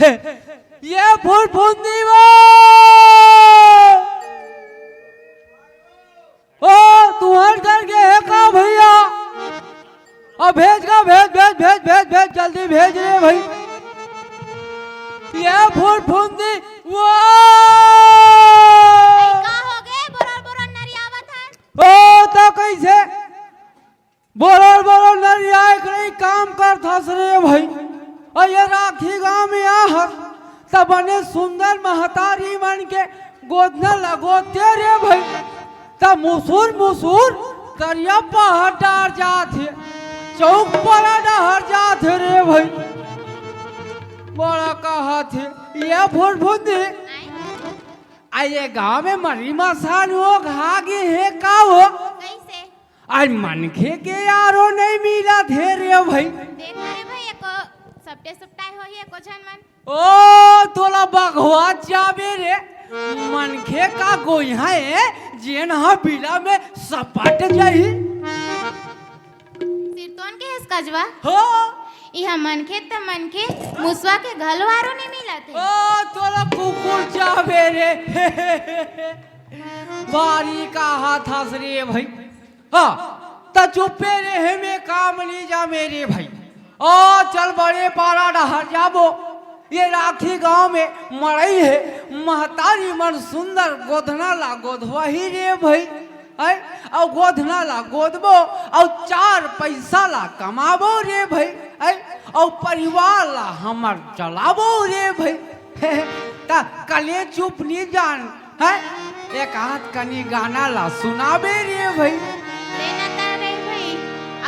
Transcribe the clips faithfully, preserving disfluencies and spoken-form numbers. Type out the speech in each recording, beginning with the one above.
ये फुरफुंदी वो। ओ, तुहर घर के हे का भैया? अब भेज का, भेज, भेज, भेज, भेज, भेज, जल्दी भेज रे भाई। ये फुरफुंदी वो। का हो गे? बोरर बोरर नरियावत हस। ओ, त कइसे? बोरर बोरर नरियाए के नहीं काम करत हस रे भाई। अउ ये राखी गांव में आहस, त बने सुंदर महतारी मन के गोदना ल गोदते रे भाई। त मुसुर मुसुर करिया पहाड़ डहर जात हे, चौक परा डहर जात हे रे भाई। बड़ा कहत हे, ये फुरफुंदी, आ ये गांव में मरी मसान हो घा गे हे का हो? कइसे? आज मनखे के यारो नहीं मिलत हे रे भाई। देख रे भाई, एको सपटे सुपटाए होही एको झन मन। ओ, तोला बघवा जाबे रे। मनखे का गोइहा हे, जेन ह बिला में सपट जाही। सिरतोन के हस कजवा? हो। इहा मनखे त मनखे, मुसवा के घलो आरो नहीं मिलत हे। ओ, तोला कुकुर जाबे रे। बारी का हाथ हस रे भाई। हाँ, त चुप्पे रेहे में काम नइ जामे रे भाई। ओ, चल बड़े पारा डहर जाबो। ये राखी गांव में मड़ई हे, महतारी मन सुंदर गोधना ला गोधवाही रे भाई। हैं? अउ गोधना ला गोदबो, अउ चार पैसा ला कमाबो रे भाई। हैं? अउ परिवार ला हमर चलाबो रे भाई। त कले चुप नइ जान, हैं? एक आध कनी गाना ला सुनाबे रे भाई। ले ना त रे भाई,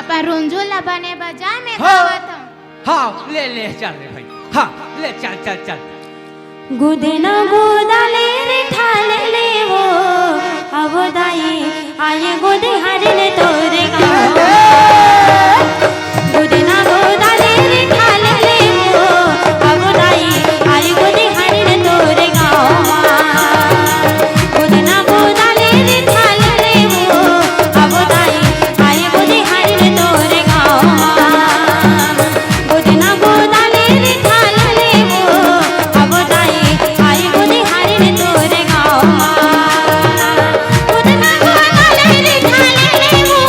अपन रुंझुन ला बने बजा में हाँ। गावत हूँ। हाँ, ले, ले, चल रे भाई। हाँ, ले, चल, चल, चल। गोदना गोदा ले रे ठाल ले वो, अब दाई आए गोदी हरिन तोरे गाँव। गोदना गोदा ले रे ठाल ले वो, अब दाई आए गोदी हरिन तोरे गाँव। गोदना गोदा ले रे ठाल ले वो, अब दाई आए गोदी हरिन तोरे गाँव। गोदना गोदा ले रे ठाल ले वो, अब दाई आए गोदी हरिन तोरे गाँव। गोदना गोदा ले रे ठाल ले वो,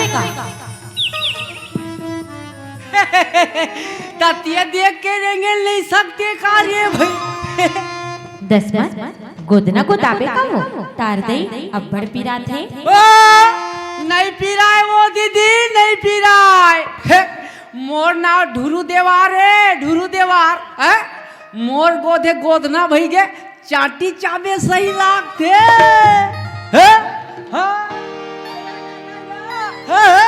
का? ततिया देख के रेंगे नहीं सकते का रे भाई? दसमत, गोदना गोदाबे का वो? तार दई अब्बड़ पिरात हे। ओ, नहीं पिराय वो दीदी, नहीं पिराय। हे, मोर नाव ढुरू देवार हे, ढुरू देवार, हैं? मोर गोधे गोधना भई गे, चाटी चाबे सही लागथे। हैं? हाँ। हाँ, हाँ,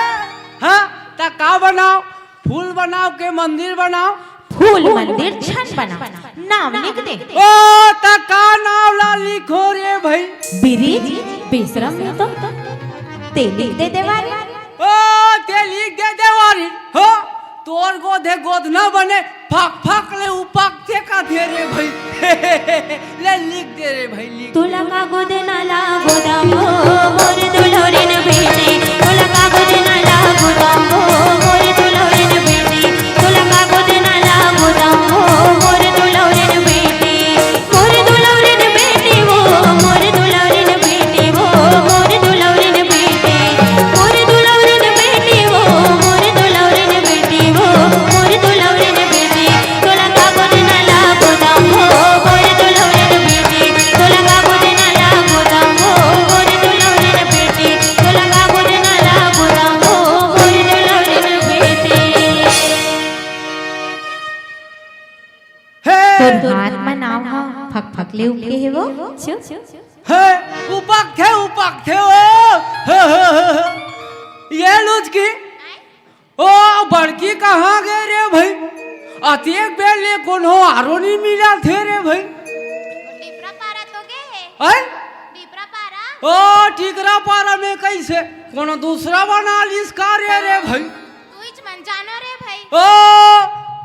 हाँ, त का बनाव? फूल बनाव के मंदिर बनाव? फूल मंदिर झन बनाव, नाम लिख दे। ओ, त का नाम ला लिखो रे भाई? बिरिज, बेशरम नहीं तो। ते लिख दे देवारी। ओ, ते लिख दे देवारी। हो, तोर गोधे गोधना बने, फक फक ले उपक ते का दे रे भाई। ले लिख दे रे भाई, लिख। तोला का गोदना ला गोदाम हो, मोर दुलौरिन बेटी। तोला का गोदना ला गोदाम हो, मोर दुलौरिन बेटी। तोला का गोदना ला गोदाम हो, मोर दुलौरिन बेटी। मोर दुलौरिन बेटी वो, मोर दुलौरिन बेटी वो, मोर दुलौरिन बेटी। मोर दुलौरिन बेटी वो, मोर दुलौरिन बेटी वो, मोर दुलौरिन बेटी। तोला का गोदना ला गोदाम हो, मोर दुलौरिन बेटी। तोला का गोदना ला गोदाम हो, मोर दुलौरिन बेटी। तोला का गोदना ला गोदाम हो, मोर दुलौरिन बेटी। हे! तोर हाथ म नाव ह फकफक ले उपके हे वो। चुप। हे, उपकथे, उपकथे ओ। हे, हे, हे, हे। ये लुचकी। ओ, बड़की कहाँ गे रे भाई? अतेक बेर ले कोनो आरो नहीं मिलथे रे भाई। टिपरा पारा तो गे हे। हैं? टिपरा पारा। ओ, टिकरा पारा में कैसे? कोनो दूसरा बना लिस का रे, रे भाई? तुइच मन जानो रे भाई। ओ,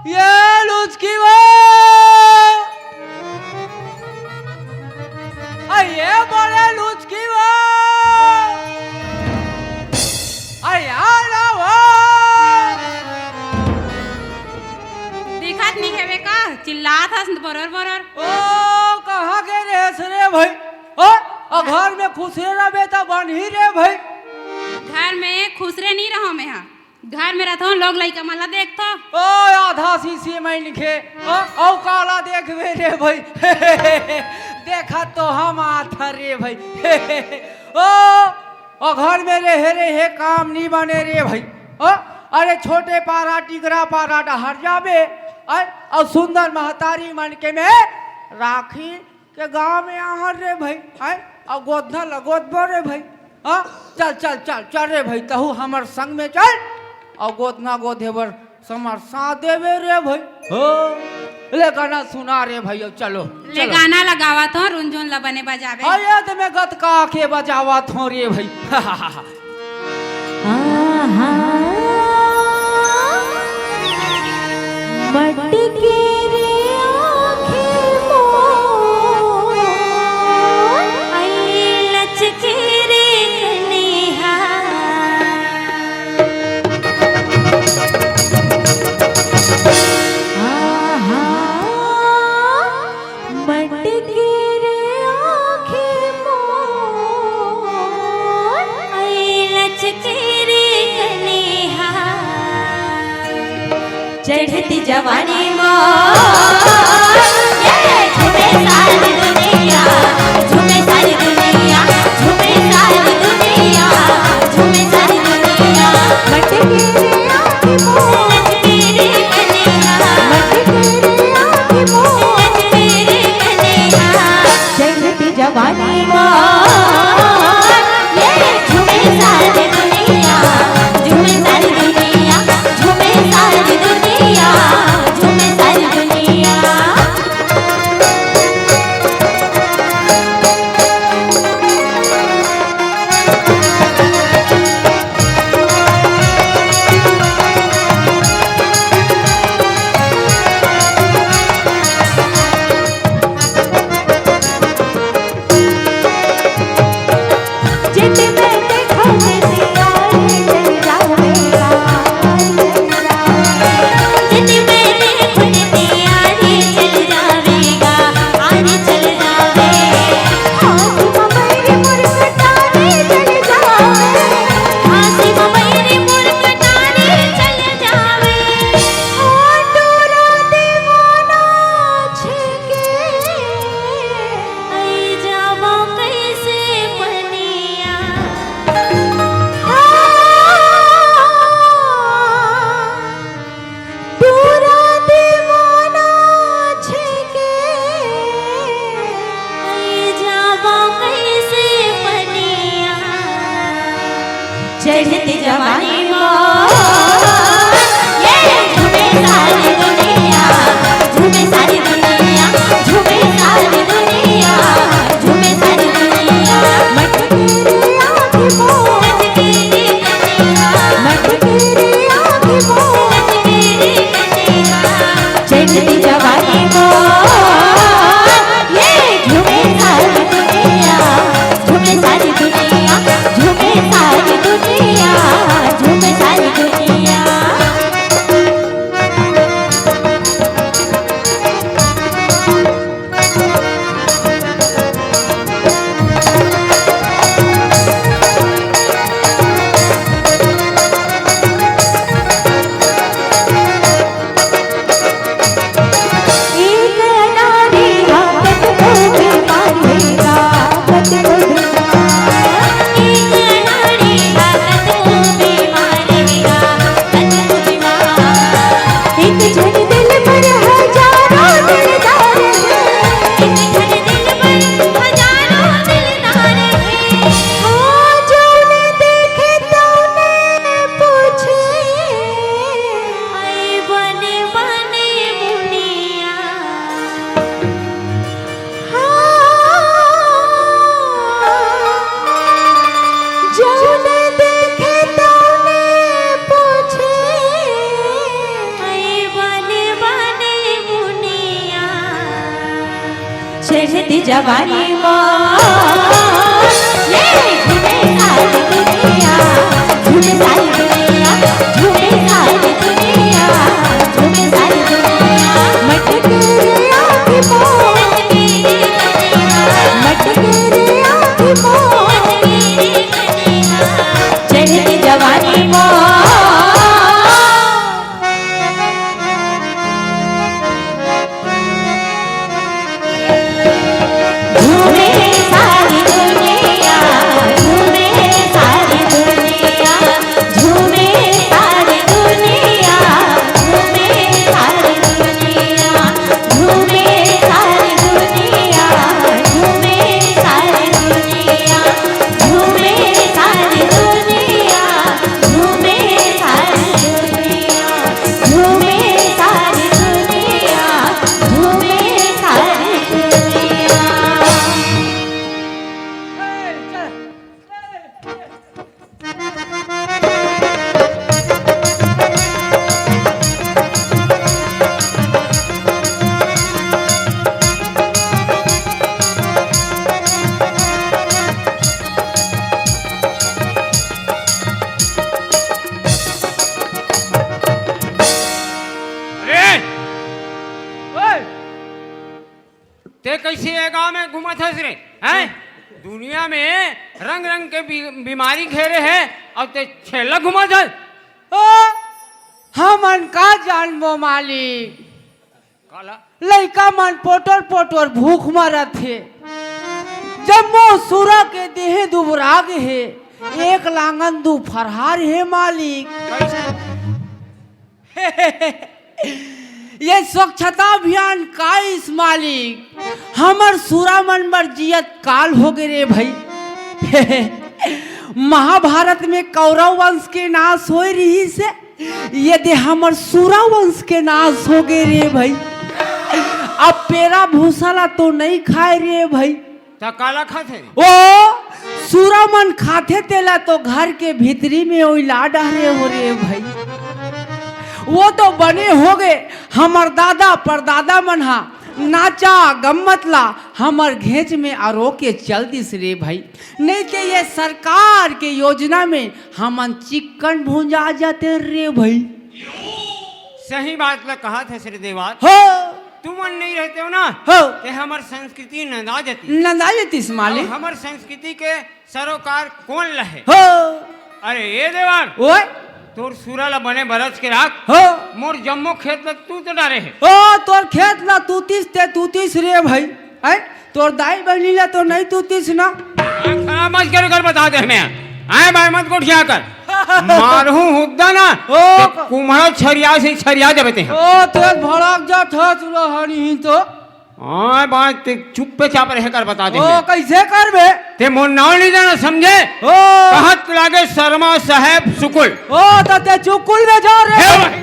ये लुचकी वो। आ, ये बड़े लुचकी वो। आ, यार वो। दिखत नहीं हेवे का? चिल्लात हस बरोर बरोर। ओ, कहाँ गे रेहेस रे भाई? ओ, आ घर में खुसरे रहे त बनही रे भाई। घर में खुसरे नहीं रहो मैं हा। घर में रथों, लोग लइका मन ला देखथों। ओ, आधा शीशी में निखे। ओ, अउ काला देखबे रे भाई। देखत तो हम आथन रे भाई। ओ, ओ घर में रहे, रहे काम नी बने रे भाई। ओ, अरे छोटे पारा, टिकरा पारा डहर जाबे। अउ सुंदर महतारी मन के में राखी के गाँव में आहर रे भाई, हैं? अउ गोदना लगोत बो रे भाई। हाँ, चल, चल, चल, चल रे भाई, तहू हमर संग में चल। अउ गोदना गोदे बर समर साथ देबे रे भाई। हो, ले गाना सुना रे भाई, अब चलो, ले चलो। गाना लगावत हो, रुनझुन ला बने बजाबे। अरे, त मैं गतका के बजावत हो रे भाई। आहा। मटके रे आँखें मोर, आई लचके रे कनिहा। आहा। मटके रे आँखें मोर, आई लचके रे कनिहा। चढ़ती जवानी मोर, ये झूमे सारी दुनिया, झूमे सारी दुनिया, झूमे सारी दुनिया, झूमे सारी दुनिया। मटके रे आँखें मोर, लचके रे कनिहा। मटके रे आँखें मोर, लचके रे कनिहा। चढ़ती जवानी मोर, ये झूमे सारी दुनिया, झूमे सारी दुनिया, झूमे सारी दुनिया, झूमे सारी दुनिया। चढ़ती जवानी मोर, ये झूमे सारी दुनिया, झूमे सारी दुनिया, झूमे सारी दुनिया, झूमे सारी दुनिया। मटकी रे आँखी मोर, मटकी रे आँखी मोर, चढ़ती जवानी मोर, ये झूमे सारी दुनिया, झूमे सारी दुनिया, झूमे सारी दुनिया, झूमे सारी दुनिया। चढ़ती जवानी मोर, ये झूमे सारी दुनिया, झूमे सारी दुनिया, झूमे सारी दुनिया, झूमे सारी दुनिया। मटके रे आँखी मोर, मटके रे आँखी मोर, चढ़ती जवानी मोर। अरे! ओए! ते कइसे ये गांव में घूमत हस रे? हैं? दुनिया में रंग-रंग के बी-, बीमारी घेरे हे अउ ते छेला घूमत हस। ओ, हमन का जानबो मालिक? काला? लइका मन पोटोर-पोटोर भूख मरत हे। जम्मो सुरा के देहे दुबरागे हे। एक लांगन दू फरहार हे मालिक। कइसे? ये स्वच्छता अभियान का इस मालिक, हमर सुरा मन बर जियत काल होगे रे भई। महाभारत में कौरव वंश के नाश होय रिहिस हे, ये दे हमर सुरा वंश के नाश होगे रे भई। अब पेरा भूसा ला तो नइ खाय रे भई। त काला खाथे? ओ, सुरा मन खाथे तेला तो घर के भीतरी में ओइला डहरे हो रे भई। वो तो बने होगे, हमर दादा परदादा मन हा नाचा गम्मत ला हमर घेंच में अरो के चल दिस रे भई। नइ ते ये सरकार के योजना में हमन चिक्कन भुंजा जाते रे भई। सही बात ला कहत हस रे देवार। हो। तुमन नइ रहतेव ना, हो। ते हमर संस्कृति नंदा जतिस। नंदा जतिस मालिक। अब हमर संस्कृति के सरोकार कोन लहे? हो। अरे ए देवार। ओए। तोर सुरा ला बने बरच के राख। हो। मोर जम्मो खेत ला तू तो डारे हे। ओ, तोर खेत ला तूतिस ते तूतिस रे भई। हैं? तोर दाई बहिनी ला तो नइ तूतिस ना। खराब मत कर, कर बता दे हमें। आए बाय मत गोठिया कर। मारहूं हुद्दा ना, ओ। ते कुम्हड़ा छरिया से छरिया देबे ते। ओ, ते भड़क जात हस रहनी ही तो। हाँ, बात ते चुप्पे चाप रहे कर बता दे ओ, मैं। कैसे करबे? ते मोर नाव नहीं जाना, समझे? ओ। कहत लागे शर्मा साहेब सुकुल। ओ, तो ते चुकुल में जा रे। हे भाई।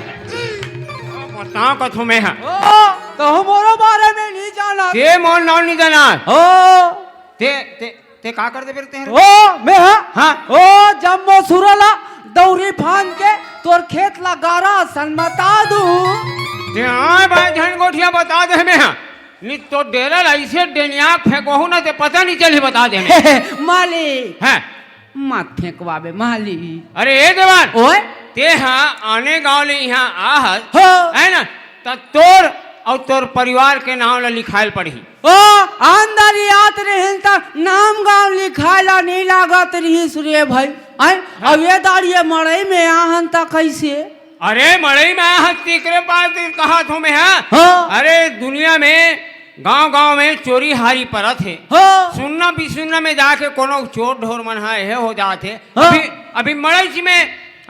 बताओ कथो मैं हा। ओ, तो हम मोरो बारे में नहीं जाना। ते मोर नाव नहीं जाना। ओ। ते, ते, ते का कर दे फिर ते? ओ, मैं हा? हाँ। ओ, जम्मो सुरला दौरी फान के तोर खेत ला गारा सन बता दूं। ते हाँ भाई, झन गोठिया बता दे मैं हा। नी तो डेरा ला इसे डेनिया फेंकोहू ना ते पता नहीं चली, बता देने। मालिक। हैं? मत फेंकवाबे मालिक। अरे ए देवान। ओए? ते हा आने गांव ले यहाँ आहत। हो। है ना? त तोर अउ तोर परिवार के नाम ला लिखायल पड़ही। ओ, अंदर ही आत रहेन त नाम गांव लिखाय ला नहीं लागत रहिस रे भाई। हैं? हाँ। अब ये दाड़िए मड़ई में आहन त कैसे? अरे, मड़ई में आहत तेकरे पास कहत हों मैं, हाँ? हाँ। अरे, दुनिया में, गांव-गांव में चोरी हारी परत हे। हाँ। सुन्ना बिसुन्ना में जाके कोनो चोर ढोर मन ह एहे हो जात हे। हाँ। अभी, अभी मड़ई में,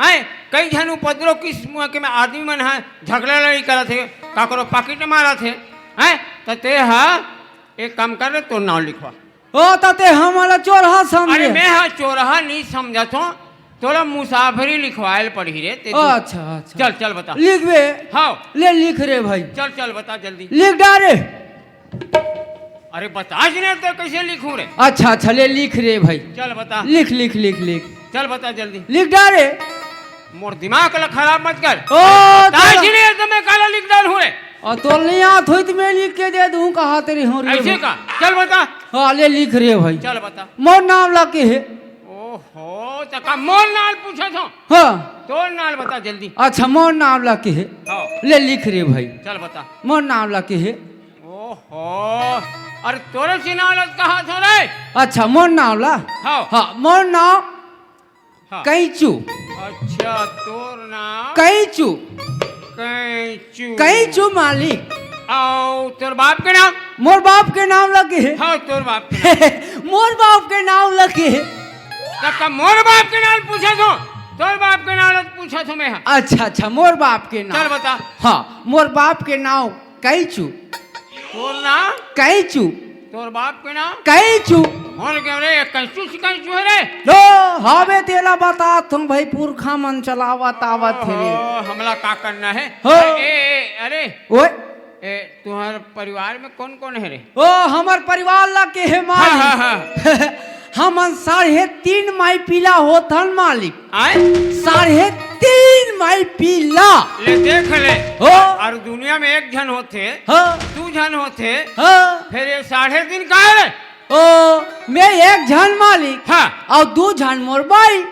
हैं, कई झन उपद्रव किस्म के में आदमी मन ह झगड़ा लड़ाई करत हे, काकरो पाकिट मारत हे, हैं? त ते ह एक काम कर रे, तोर नाव लिखवा। ओ, त ते हमला चोरहा समझे। अरे, मैं हा चोरहा नहीं समझत हों, तोला मुसाफरी लिखवायल पड़ही रे, ते ओ, तू अच्छा, अच्छा। चल, चल बता। लिखबे? हाँ। ले लिख रे भाई। चल, चल बता जल्दी। लिख डारे। अरे बता जी, नहीं तो कैसे लिखूं रे? अच्छा, अच्छा, ले लिख रे भाई। चल बता। लिख, लिख, लिख, लिख। चल बता जल्दी। लिख डारे। मोर दिमाग ला खराब मत कर। ओ, बता चल। जी, नहीं तो मैं काला लिख डालहूं रे। अउ तोल नहीं आत होई त मैं लिख के दे दूं, कहा तेरी हो रे ऐसे भाई। का? चल बता। हाँ, ले लिख रे भाई। चल बता। मोर नाम ला के हे। ओहो, त का मोर नाम पूछत हों? हाँ। तोर नाम बता जल्दी। अच्छा, मोर नाम ला के हे। हाँ। ले लिख रे भाई। चल बता। मोर नाम ला के हे। ओहो, अरे तोरे से नाम ला कहा थो रे? अच्छा, मोर नाम ला? हाँ। हाँ, मोर नाम हाँ। कैंचू। अच्छा, तोर नाम? कैंचू। कैंचू। कैंचू मालिक। अउ तोर बाप के नाम? मोर बाप के नाम ला के हे। हाँ, तोर बाप के नाम। मोर बाप के नाम ला के हे। त का मोर बाप के नाम पूछत हों? तोर बाप के नाम ला पूछत हों मैं हा। अच्छा, अच्छा, मोर बाप के नाम। चल बता। हाँ, मोर बाप के नाम कैंचू। तोर नाम? कैंचू। तोर बाप के नाम? कैंचू। मोर के रे, कैंचू से कैंचू हे रे? लो, हवे तेला बतात हों भाई, पुरखा मन चलावत आवत हे रे। ओहो, हमला का करना हे? हो। ए, ए, अरे। ओए। ए, तुम्हार परिवार में कौन कौन हे रे? ओ, हमर परिवार ला के हे मालिक। हाँ, हाँ, हाँ। हमन साढ़े तीन माई पीला होथन मालिक। आय? साढ़े तीन माई पीला। ले देख ले। हो। अउ दुनिया में एक झन होथे, हाँ। दू झन होथे, हाँ। फिर ये साढ़े तीन का हे रे? ओ, मैं एक झन मालिक, हाँ। अउ दू झन मोर बाई।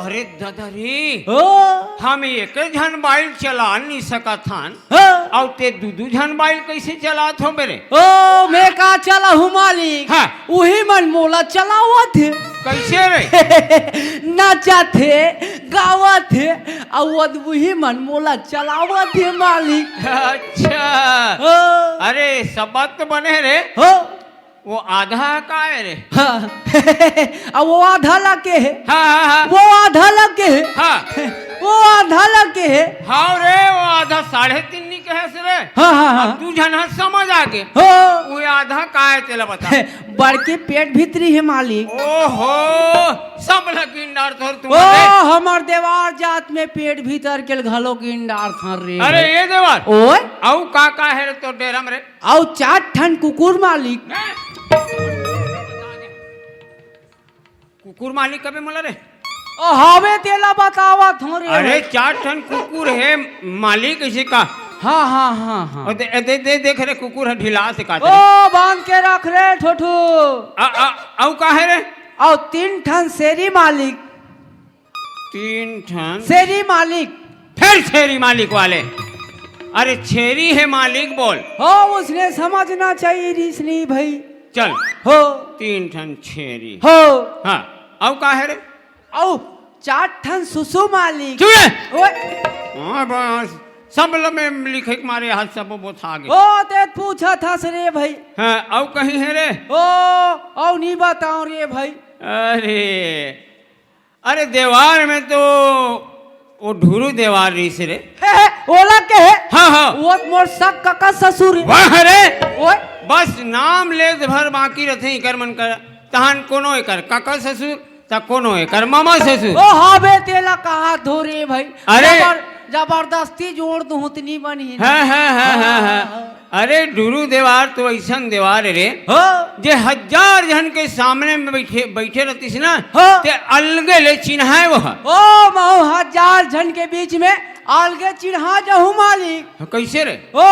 अरे दादा रे, हो। हम एक झन बाई चला नहीं सकत हन। हाँ। अउ ते दू दू झन बाई कइसे चलात हो बे रे? ओ, मैं का चलाहूं मालिक? हाँ। उही मन मोला चलावत हे। कइसे रे? नाचत हे, गावत हे, अउ अद उही मन मोला चलावत हे मालिक। अच्छा। ओ। अरे, सब बात तो बने रे। हो। वो आधा का हे रे? हाँ। अब वो आधा ला के हे। हाँ, हाँ, हाँ। वो आधा ला के हे। हाँ। वो आधा ला के हे। हाँ रे, वो आधा साढ़े तीन नहीं कहे से रे। हाँ, हाँ, हाँ। अब दू झन ह समझ आगे। हो। वो आधा का हे तेला बता। बड़के पेट भीतरी हे मालिक। ओहो, सब ला गिन डारथो तुम ओ, रे। हमर देवार जात में पेट भीतर के घलो गिन डारथन रे। अरे ये देवार। ओए। अउ का का हे रे तोर डेरा में रे? अउ चार ठन कुकुर मालिक। कुकुर मालिक कबे मोला रे? ओ, हवे तेला बतावत हों रे। अरे, चार ठन कुकुर हे मालिक, इसी का? हाँ, हाँ, हाँ, हाँ। अउ दे, दे, दे, देख रे, कुकुर ह ढिला से काटे। ओ, बांध के रख रे, ठोठू। आ, आ, अउ का हे रे? अउ तीन ठन शेरी मालिक। तीन ठन। शेरी मालिक। फिर शेरी मालिक वाले। अरे छेरी हे मालिक बोल। हो, उसने समझना चाहिए रिसनी भाई। चल। हो। तीन ठन छेरी। हो। हाँ, अउ का हे रे? अउ चार ठन सुसु मालिक। चुप रे। ओए। हाँ बस, सब ल में लिखे के मारे हाथ सब बोथा गे। ओ, ते पूछत हस रे भाई। हाँ, अउ कहीं हे रे? ओ, अउ नहीं बताओं रे भाई। अरे, अरे देवार में तो ओ ढुरू देवार रहिस रे। हे, हे, ओला के हे? हाँ, हाँ। वो मोर सग कका ससुर हे। वाह रे। ओए। बस नाम ले भर बाकी रथे इकर मन कर। तहान कोनो एकर कका ससुर, त कोनो एकर मामा ससुर। ओ हाँ बे, तेला कहा धो रे भाई। अरे। जबर-, जबरदस्ती जोड़ दूँ त नी बनही ना। हाँ, हाँ, हाँ, हाँ, हाँ। हाँ। अरे ढुरू देवार तो अइसन देवार हे रे। हाँ। जे हजार झन के सामने में बइठे, बइठे रहतिस ना, हाँ। ते अलगे ले चिन्हाय वो ह। ओ महू हजार झन के बीच में अलगे चिन्हा जाहूँ मालिक। हाँ, कइसे रे? ओ,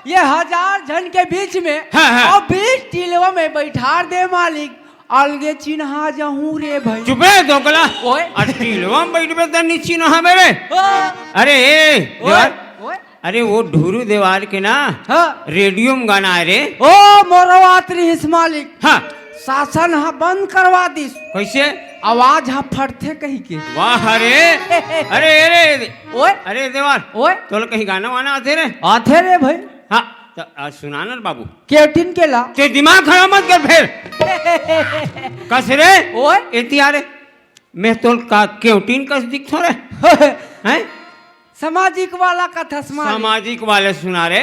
ये हजार झन के बीच में हाँ, हाँ। अउ बीच टिलवा में बइठार दे मालिक, अलगे चिन्हा जाहूँ रे भाई। चुप रे दोगला। ओए। अउ टिलवा में बइठबे त नी चिन्हाबे रे। ओ। अरे ए, ओए, देवार। ओए। अरे वो ढुरू देवार के ना हाँ। रेडियो में गाना आय रे। ओ मोरवात रिहिस मालिक। हाँ। शासन ह बंद करवा दिस। कइसे? आवाज ह फटथे कहिके। वाह रे। अरे, अरे। ओए। अरे देवार। ओए। तोला कहीं गाना वाना आथे रे? आथे रे भाई। हाँ, त, आ, सुना ना रे बाबू। केवटिन के ला। ते दिमाग खराब मत कर फेर। कस रे? ओए। एती आ रे। मैं तोला का केवटिन कस दिखथों रे? हैं? सामाजिक वाला कथस मालिक। सामाजिक वाले सुना रे।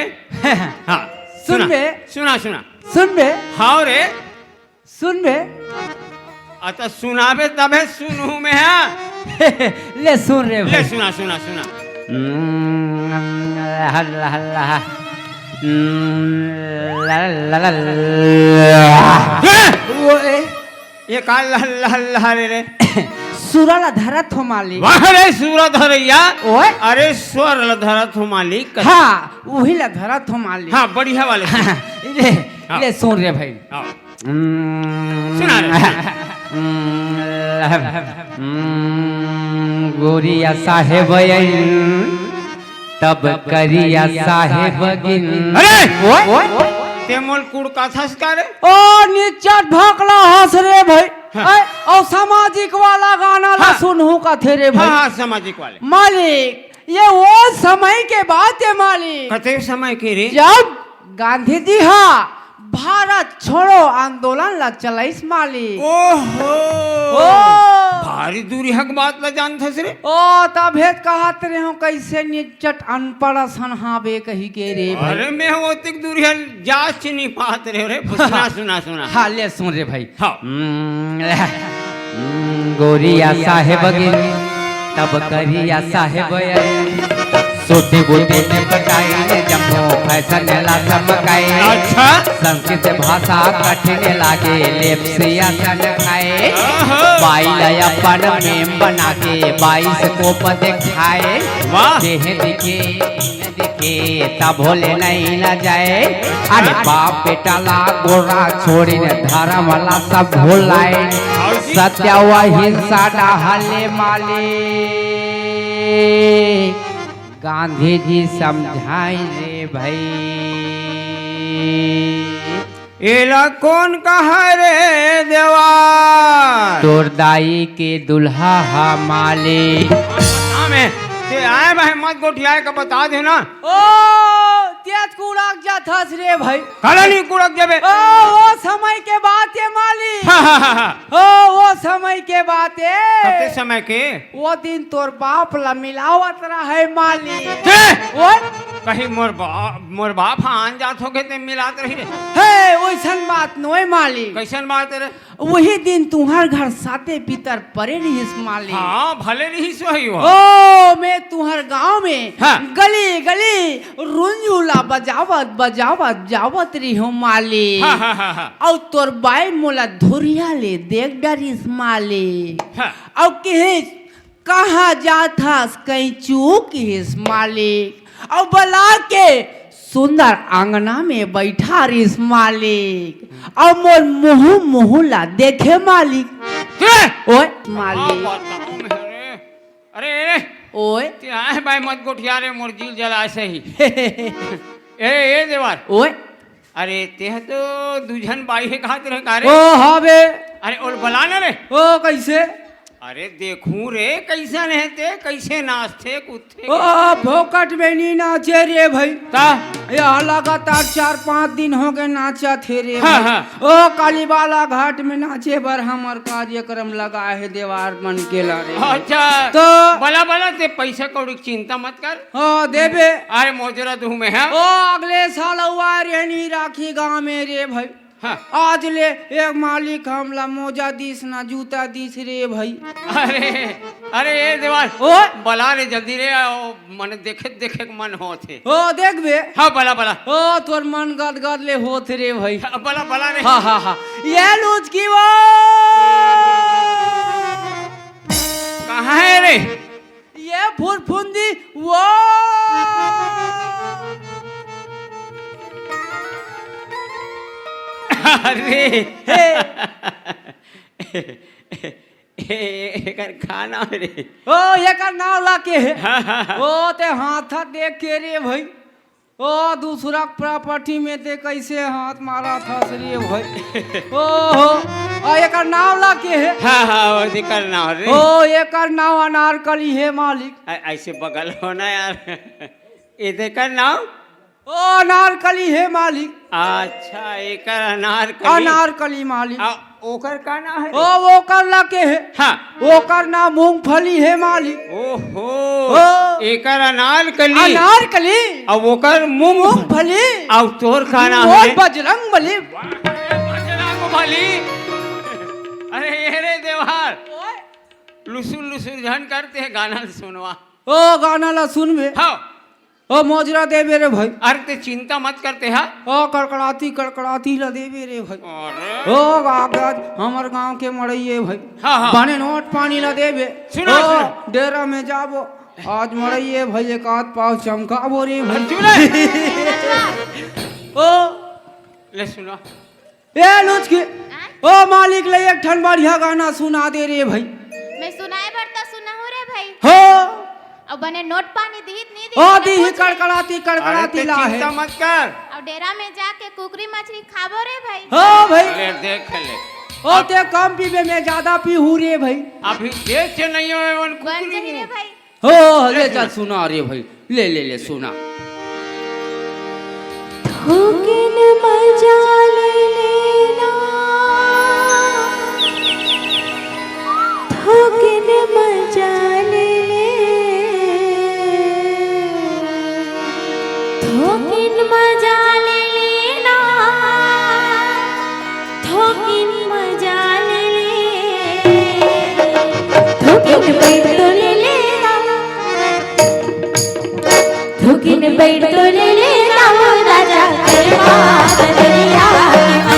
हाँ, सुन सुना, बे। सुना, सुना। सुन बे। हाँ रे। सुन बे। अच्छा, सुनाबे तभे सुनहूँ मैं, हाँ। ले सुन रे ले भाई। सुना, सुना, सुना। हम्म, हल्ला, हल्ला। हम्म, ला, ला, ला, ला। हैं? ओए। ये का ला, ला, ला रे रे? सुरा ला धरत हों मालिक। वाह रे, सुरा धरइया। ओए। अरे, स्वर ला धरत हों मालिक। हाँ, उही ला धरत हों मालिक। हाँ, बढ़िया वाले। ले, हाँ। ले सुन रे भाई। हाँ। हम्म, सुना रे। हम्म, हम्म, गोरिया साहेब अइन, तब करिया साहेब गिन। अरे! ओए? ते मोला कुड़काथस का रे? ओ निच्चट भकला हस रे भाई। हाँ। अउ सामाजिक वाला गाना ला हाँ। सुनहूँ कथे रे भाई। हाँ, हाँ, सामाजिक वाले। मालिक, ये वो समय के बात हे मालिक। कते समय के रे? जब गांधी जी हा भारत छोड़ो आंदोलन ला चलाइस मालिक। ओहो। ओ। भारी दूरिहा के बात ला जानथस रे। ओ, तभे त कहत रेहेंव कइसे निच्चट अनपढ़ असन हाबे कहिके रे भाई। अरे, मैं ओतिक दूरिहा जांच नी पात रेहेंव रे। सुना, सुना, सुना। हाँ, ले सुन रे भाई। हाँ। हम्म, हम्म, गोरिया साहेब गिन, तब करिया साहेब अइन। सूटी बूटी ने पटाइन, जम्मो फैशन ला चमकाइन। अच्छा। संस्कृत भाषा कठिन लागे, लेप्सिया सन खाए। ओहो। बाई ला अपन मेम बना के, बाइस्कोप देखाए। वाह। देह दिखे, दिखे, तभो ले नइ लजाए। अरे बाप बेटा ला गोरा छोड़िन, धरम ला सब भुलाए। सत्य अउ अहिंसा डहर ले मालिक, गांधी जी समझाइन रे भाई। एला कोन कहा रे देवा? तोर दाई के दूल्हा हा मालिक। हाँ, मैं, ते आए भाई, मत गोठियाए का बता दे ना। ओ, तेज कुड़क जाथस रे भाई। काला नहीं कुड़क जाबे। ओ, वो समय के बात हे मालिक। हाँ, हाँ, हाँ, हाँ। ओ, वो समय के बात हे। कते समय के? वो दिन तोर बाप ला मिलावत रहे मालिक। ते? ओए? कहीं मोर बा-, मोर बाप हा आन जात होगे ते मिलात रही रे। हे, ओइसन बात नोय मालिक। कइसन बात रे? वही दिन तुम्हर घर साते पितर परे रहिस मालिक। हाँ, भले रहिस वही वो। ओ, मैं तुम्हर गांव में हाँ। गली गली रुंझुला बजावत बजावत जावत रहिहूँ मालिक। हाँ, हाँ, हाँ, हाँ। अउ तोर बाई मोला धुरिया ले देख डरिस मालिक। हाँ। अउ किहिस, "कहाँ जाथस?" कहीं चूक हिस मालिक। अउ बला के सुंदर अंगना में बइठा रिस मालिक। अउ मोर मुहूँ मुहूँ ला देखे मालिक। हे! ओए मालिक। अरे, अरे, ओए। ते आए बाई मत गोठिया रे, मोर जीव जलाए सही। ए, ए देवर। ओए। अरे, तेह तो दू झन बाई हे कहत रहे का रे? ओ, हाँ बे। अरे, ओल बला ना रे। ओ, कइसे? अरे देखूं रे, कइसन हे ते, कइसे नाचथे कूदथे? ओ, फोकट में नी नाचे रे भई। ता? ये लगातार चार पांच दिन हो गे नाचत हे रे हाँ, भई। हाँ। ओ, कालीबाला घाट में नाचे बर हमर कार्यक्रम लगा हे देवार मन के लारे। अच्छा। तो बला, बला, ते पइसा कौड़ी के चिंता मत कर। हाँ, देबे। अरे मोजरा दूं मैं, हाँ? ओ, अगले साल अउ आ रे नी राखी गांव में रे भई। हाँ। आज ले एक मालिक हमला मोजा दिस ना जूता दिस रे भई। अरे, अरे, ए देवार, ओ? बला रे जल्दी रे, ओ, मन देखे, देखे के मन होत हे। ओ, देखबे। हाँ, बला, बला। ओ, तोर मन गद गद ले होत रे भई। हाँ, बला, बला रे। हाँ, हाँ, हाँ। ये लुचकी वो। कहाँ हे रे? ये फुरफुंदी वो। अरे। हे। एकर का नाव रे? ओ, एकर नाव ला के हे। हाँ, हाँ, हाँ। ओ, ते हाथ देख के रे भई। ओ, दूसरा के property में ते कइसे हाथ मारत हस रे भई? ओ हो, आ एकर नाव ला के हे? हाँ, हाँ, ओ, एकर नाव रे। ओ, एकर नाव अनारकली हे मालिक। अ-, अइसे बगल हो ना यार। ए, एकर नाव? ओ, अनारकली हे मालिक। अच्छा, एकर अनारकली। अनारकली मालिक। आ, ओकर का नाव हे रे? ओ, ओकर ला के हे? हाँ। ओकर नाव मूंगफली हे मालिक। ओहो। ओ। एकर अनारकली। अनारकली। अउ ओकर मूंग-, मूंगफली। अउ तोर का नाव हे? बजरंग बली। बजरंग बली। अरे, ए रे देवार। ओए। लुसुर लुसुर झन करते हे, गाना सुनवा। ओ, गाना ला सुनबे। हाँ। ओ मोजरा देबे रे भई। अरे ते चिंता मत करते हा। ओ कड़कड़ाती कड़कड़ाती ला देबे रे भई। अरे। ओ गागज हमर गांव के मड़ई ए भई। हाँ, हाँ। बने नोट पानी ला देबे। सुना, ओ सुना। डेरा में जाबो। आज मड़ई ए भई एक आध पाव चमकाबो रे भई। सुना। ओ। ले सुना। ए लुचकी, आय? ओ मालिक ले एक ठन बढ़िया गाना सुना दे रे भई। मैं सुनाए बर त सुनहूं रे भई। हो। अउ बने नोट पानी दिही त नी दिही, ओ तेला दिही, पूछ ले। कड़कड़ाती, कड़कड़ाती अरे ते ला हे। चिंता मत कर। अउ डेरा में जाके कुकरी मछरी खाबो रे भई। हो भई। अरे देख ले। ओ ते कम पीबे, मैं ज्यादा पीहूं रे भई। अभी देख के नहीं हो, उन बन कुकरी जाही रे भई। हो, ले चल सुना रे भई, ले, ले, ले सुना। थोकिन मजा ले लेना, थोकिन मजा ले ले, थोकिन मजा ले लेना। थोकिन मजा ले ले, थोकिन बइठ तो ले लेना, थोकिन बइठ तो ले लेना, ओ राजा करवा बदरिया के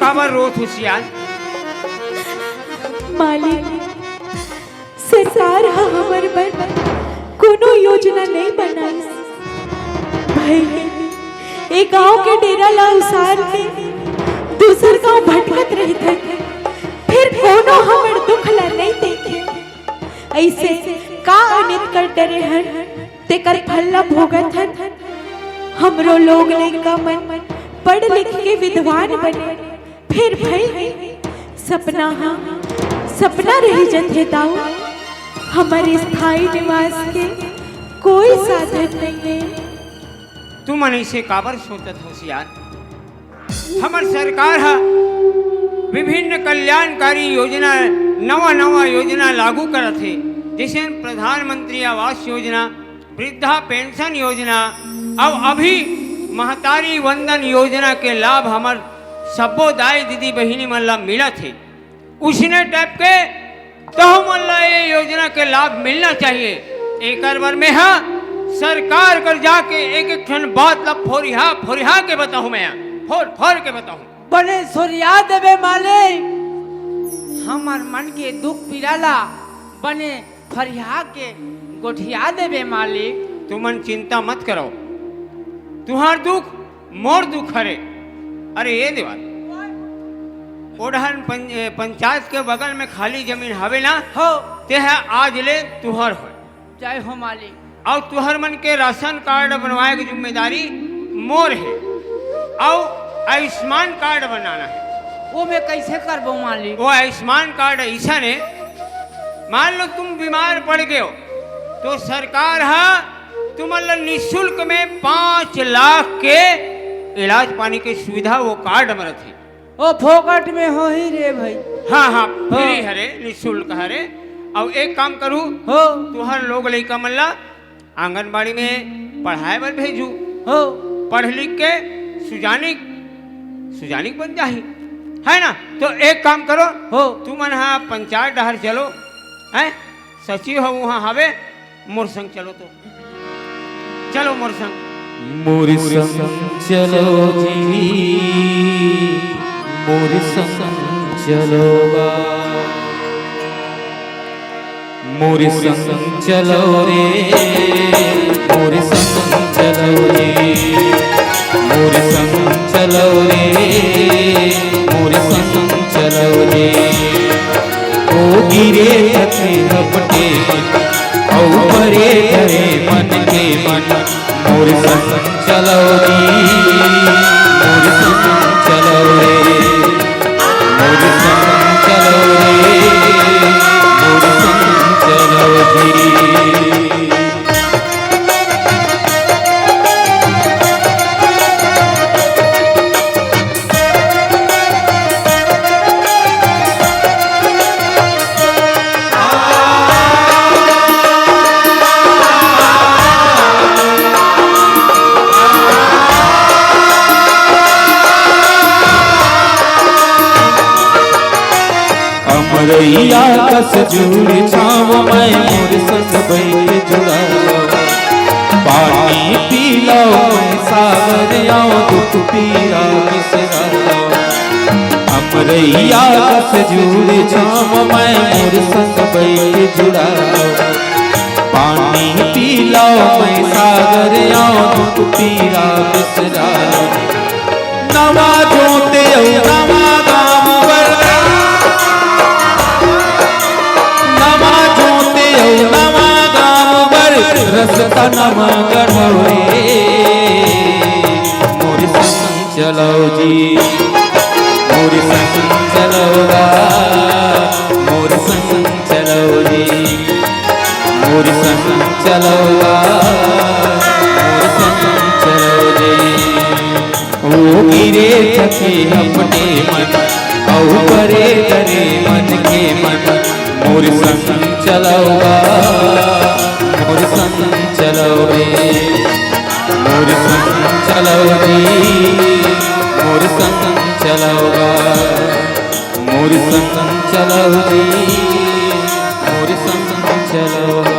काबर रोत हस सियान? मालिक, सरकार ह हमर बर कोनो योजना नइ बनाइस। भई, ए गांव के डेरा ला उसार के दूसर गांव भटकत रहिथन, फेर कोनो हमर दुख ला नइ देखे। अइसे का अनित कर डरे हन, तेकर फल ला भोगत हन। हमरो लोग लइका मन पढ़ लिख के विद्वान बने, फेर भई सपना ह सपना रहि जथे दाऊ। हमर स्थायी निवास के कोई साधन नइ हे। तुमन अइसे काबर सोचत हव सियान? हमर सरकार ह विभिन्न कल्याणकारी योजना, नवा-नवा योजना लागू करत हे, जइसे प्रधानमंत्री आवास योजना, वृद्धा पेंशन योजना, अउ अभी महतारी वंदन योजना के लाभ हमर सब्बो दाई दीदी बहिनी मन ला मिलत हे। उसने टाइप के तहु मन ला ये योजना के लाभ मिलना चाहिए। एकर बर में ह सरकार कर जाके एक एक ठन बात ला फोरिहा फोरिहा के बताहूं, मैं फोर फोर के बताहूं। बने सोरिया देबे मालिक, हमर मन के दुख पीड़ा ला बने फरिया के गोठिया देबे मालिक। तुमन चिंता मत करो, तुहार दुख मोर दुख हरे। अरे ये देवाल, ओढ़न पं-, ए, पंचायत के बगल में खाली जमीन हवे ना, हो। ते ह आज ले तुहर हो। जय हो मालिक। अउ तुहर मन के राशन कार्ड बनवाए के जिम्मेदारी मोर हे। अउ आयुष्मान कार्ड बनाना हे। वो मैं कैसे करबो मालिक? वो आयुष्मान कार्ड ऐसा हे, मान लो तुम बीमार पड़ गए हो, तो सरकार ह तुमन ल निशुल्क में पाँच लाख के इलाज पानी के सुविधा वो कार्ड म रथे। ओ फोकट में होही रे भाई। हाँ, हाँ, हो। फ्री हरे, निशुल्क हरे। अउ एक काम करू, हो। तुहर लोग लइका मन ला आंगनबाड़ी में पढ़ाए बर भेजू। हो। पढ़ लिख के सुजानिक, सुजानिक बन जाही, है ना? तो एक काम करो, हो। तुमन हा पंचायत डहर चलो, हैं? सचिव ह उहाँ हवे, मोर संग चलो तो। चलो मोर संग। मोर संग चलो जी, मोर संग चलो बा। मोर संग चलो रे, मोर संग चलो रे, मोर संग चलो रे, मोर संग चलो रे। ओ गिरे तके हपटे मन, अउ परे धरे मन के मन। मोर संग चलो जी, मोर संग चलो रे, मोर संग चलो रे, मोर संग चलो जी। अमरैया कस जुड़ छाँव मैं, मोर संग बैठ जुड़ा। पानी पी लो मैं सागर आँव, दुख पीरा बिसरा। अमरैया कस जुड़ छाँव मैं, मोर संग बैठ जुड़ा। पानी पी लो मैं सागर आँव, दुख पीरा बिसरा। नवा जोते अउ नवा गाम बर, नवा जोते अउ नवा गाम बर, रस्ता नवा गढ़व रे। मोर संग चलो जी, मोर संग चलो गा, मोर संग चलो जी, मोर संग चलो गा, मोर संग चलो जी। ओ गिरे थके हपटे मन, अउ परे दरे मन के मन। मोर संग चलो गा, मोर संग चलो रे, मोर संग चलो जी, मोर संग चलो गा, मोर संग चलो जी, मोर संग चलो।